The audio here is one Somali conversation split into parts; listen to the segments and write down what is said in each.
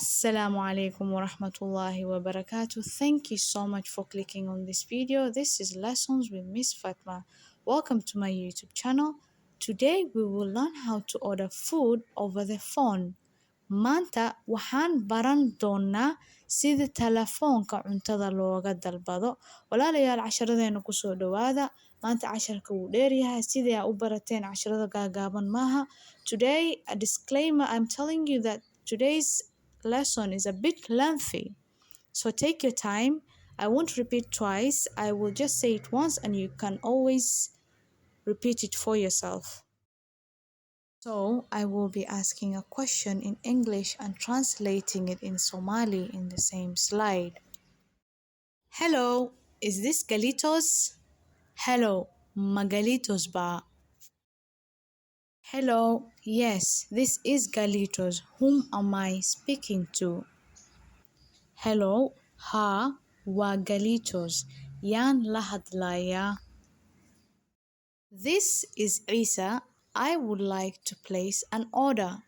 Assalamu alaikum wa rahmatullahi wa barakatuh. Thank you so much for clicking on this video. This is Lessons with Miss Fatma. Welcome to my YouTube channel. Today we will learn how to order food over the phone. Maanta waxaan baran doonaa sida telefoonka cuntada looga dalbado. Walaalayaal, casharadeena kusoo dhawaada. Maanta casharka wuu dheeryahay, sidii aa u barateen casharada gaagaaban maaha. Today, a disclaimer, I'm telling you that today's lesson is a bit lengthy. So take your time. I won't repeat twice. I will just say it once and you can always repeat it for yourself. So I will be asking a question in English and translating it in Somali in the same slide. Hello, is this Galitos? Hello, ma Galitos ba? Hello, yes, this is Galitos. Whom am I speaking to? Hello, haa, waa Galitos. Yaan la hadlayaa? This is Isa. I would like to place an order.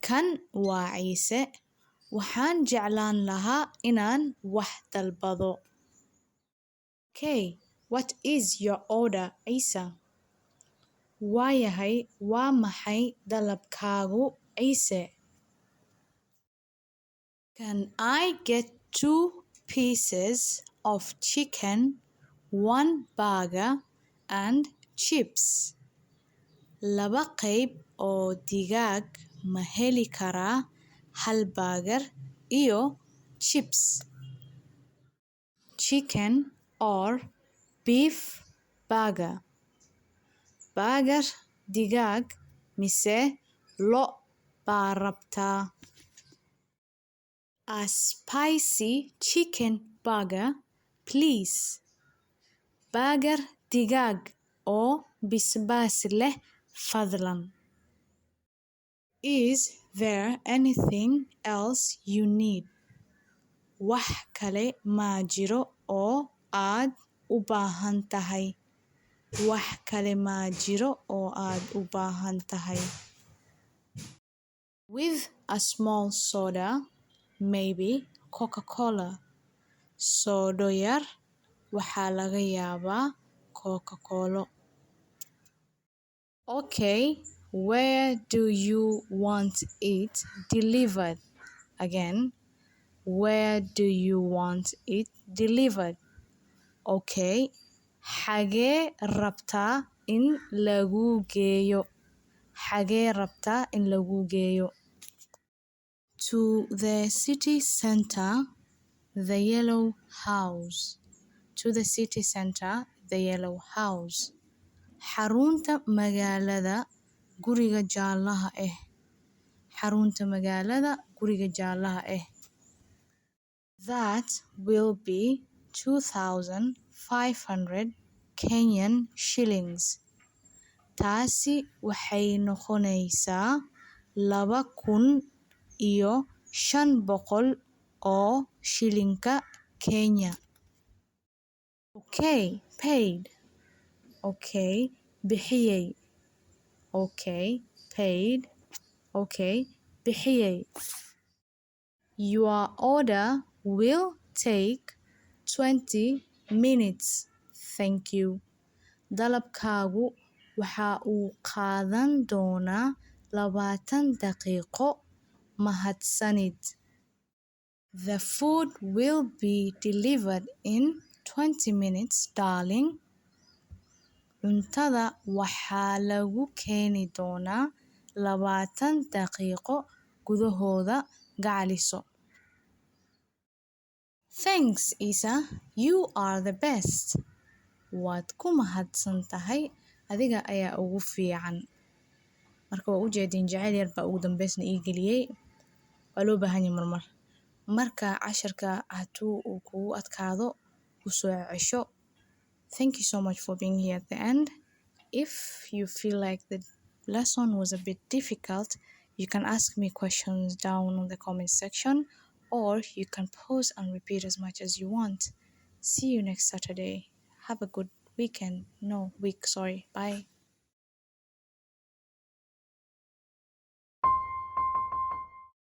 Kan waa Ciise. Waxaan jeclaan lahaa inaan wax dalbado. Okay, what is your order, Isa? Waayahay, waa maxay dalabkaagu, Ciise? Can I get two pieces of chicken, one burger, and chips? Laba qayb oo digaag ma heli karaa, hal burger iyo chips? Chicken or beef burger? Burger digaag mise lo' baa rabtaa? A spicy chicken burger, please. Burger digaag oo basbaas leh, fadlan. Is there anything else you need? Wax kale ma jiro oo aad u baahan tahay? Wax kale ma jiro oo aad u baahan tahay? With a small soda, maybe Coca-Cola. Soodho yar, waxaa laga yaabaa Coca-Cola. Okay, where do you want it delivered? Again, where do you want it delivered? Okay, xagee rabtaa in laguu geeyo? Xagee rabtaa in laguu geeyo? To the city center, the yellow house. To the city center, the yellow house. Xarunta magaalada, guriga jaalaha ah. Xarunta magaalada, guriga jaalaha ah. That will be 2,500 Kenyan shillings. Taasi waxay noqonaysaa 2,500 oo shilinka Kenya. Okay, paid. Okay, bixiyay. Okay, paid. Okay, bixiyay. Your order will take 20 minutes. Thank you. Dalabkaagu waxa uu qaadan doonaa 20 daqiiqo. Mahadsanid. The food will be delivered in 20 minutes, darling. Cuntada waxaa lagu keeni doonaa 20 daqiiqo gudahooda, gacaliso. Thanks, Isa. You are the best. Waad ku mahadsan tahay, adiga ayaa ugu fiican. Marka waa ujeedin, jacayl yar baa ugu dambeysna ii geliyay. Waa loo baahan yahay marmar. Marka casharka haduu uu kugu adkaado, ku soo cesho. Thank you so much for being here at the end. If you feel like the lesson was a bit difficult, you can ask me questions down on the comment section, or you can pause and repeat as much as you want. See you next Saturday. Have a good weekend. No, week, sorry. Bye.